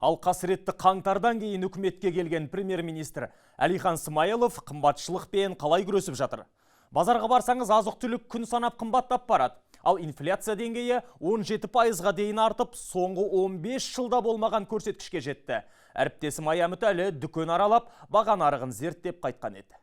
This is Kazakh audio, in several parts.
Ал қасіретті қаңтардан кейін үкіметке келген премьер-министр Әлихан Смайылов қымбатшылықпен қалай күресіп жатыр? Базарға барсаңыз, азық түлік күн санап қымбаттап барады. Ал инфляция деңгейі 17%-ға дейін артып, соңғы 15 жылда болмаған көрсеткішке жетті. Әріптесім Ая Мүтәлі дүкен аралап, баға нарығын зерттеп қайтқан еді.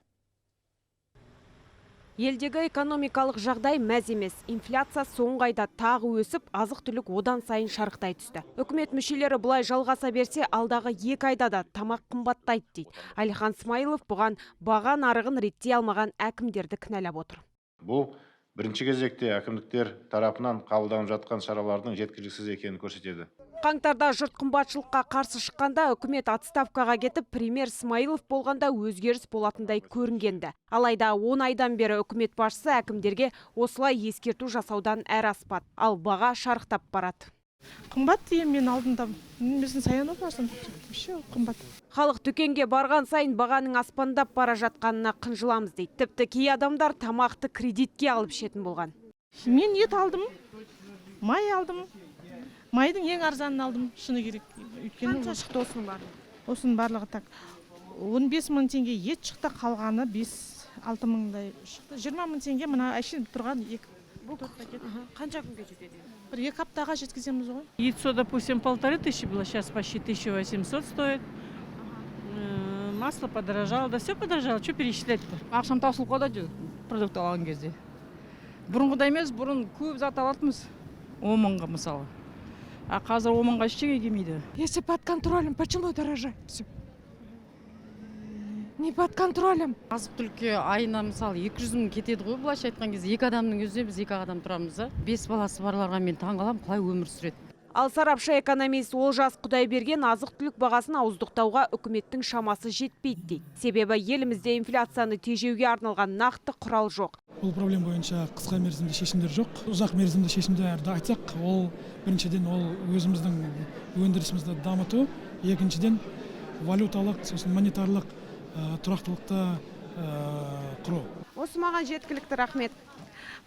Елдегі экономикалық жағдай мәз емес. Инфляция соңғы айда тағы өсіп, азық түлік одан сайын шарықтай түсті. Үкімет мүшелері бұлай жалғаса берсе, алдағы 2 айда да тамақ қымбаттайды дейді. Әлихан Смайылов бұған баға нарығын реттей алмаған әкімдерді кінәлап отыр. Бұл бірінші кезекте әкімдіктер тарапынан қабылданып жатқан шаралардың жеткіліксіз екенін көрсетеді. Қаңтарда жұрт қымбатшылыққа қарсы шыққанда, үкімет отставкаға кетіп, премьер Смайылов болғанда, өзгеріс болатындай көрінгенді. Алайда 10 айдан бері үкімет басшысы әкімдерге осылай ескерту жасаудан әрі аспады. Ал баға шарықтап барады. Қымбат деймін мен алдында. Біздің Саянов вообще қымбат. Халық дүкенге барған сайын бағаның аспандап бара жатқанына қынжыламыз дейді. Тіпті кей адамдар тамақты кредитке алып ішетін болған. Мен ет алдым, май алдым. Майдың ең арзанын алдым, шыны керек. Өйткені Қанша шықты осының барлығы? Осының барлығы, так, 15 мың теңге ет шықты, қалғаны 5-6 мыңдай шықты. 20 мың теңге мына әшейін тұрған екі төрт пакет. Қанша күнге жетеді? Бір екі аптаға жеткіземіз ғой. Яйцо, допустим, 1500 было, сейчас почти 1800 стоит. Масло подорожало, да все подорожало, что перечислять-то? Ақшам таусылып қалады продукт алған кезде. Бұрынғыдай емес, бұрын көп зат алатынбыз 10 мыңға мысалы, а қазір 10 мыңға ештеңе келмейді. Если под контролем, почему дорожает все? Не под контролем. Азық түлікке айына, мысалы, 200 мың кетеді ғой былайша айтқан кезде. Екі адамның өзіне, біз екі ақ адам тұрамыз да, бес баласы барларға мен таңқаламын, қалай өмір сүреді. Ал сарапшы экономист Олжас Құдайберген азық түлік бағасын ауыздықтауға үкіметтің шамасы жетпейді дейді. Себебі елімізде инфляцияны тежеуге арналған нақты құрал жоқ. Бұл проблема бойынша қысқа мерзімді шешімдер жоқ. Ұзақ мерзімді шешімдерді айтсақ, ол біріншіден, ол өзіміздің өндірісімізді дамыту, екіншіден, валюталық, сосын монетарлық тұрақтылықты құру. Осы маған жеткілікті, рахмет.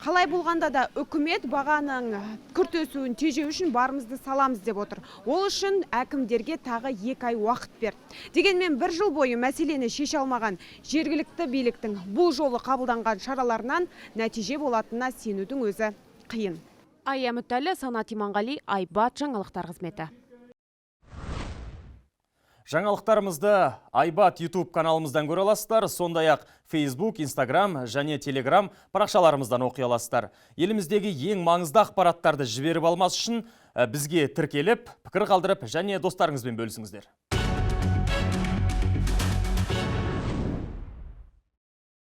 Қалай болғанда да үкімет бағаның күрт өсуін тежеу үшін барымызды саламыз деп отыр. Ол үшін әкімдерге тағы 2 ай уақыт берді. Дегенмен бір жыл бойы мәселені шеше алмаған жергілікті биліктің бұл жолы қабылданған шараларынан нәтиже болатынына сенудің өзі қиын. Ая Мүтәлі, Санат Иманғали, Айбат, жаңалықтар қызметі. Жаңалықтарымызды Айбат YouTube каналымыздан көре аласыздар, сондай-ақ Facebook, Instagram және Telegram парақшаларымыздан оқи аласыздар. Еліміздегі ең маңызды ақпараттарды жіберіп алмас үшін бізге тіркеліп, пікір қалдырып және достарыңызбен бөлісіңіздер.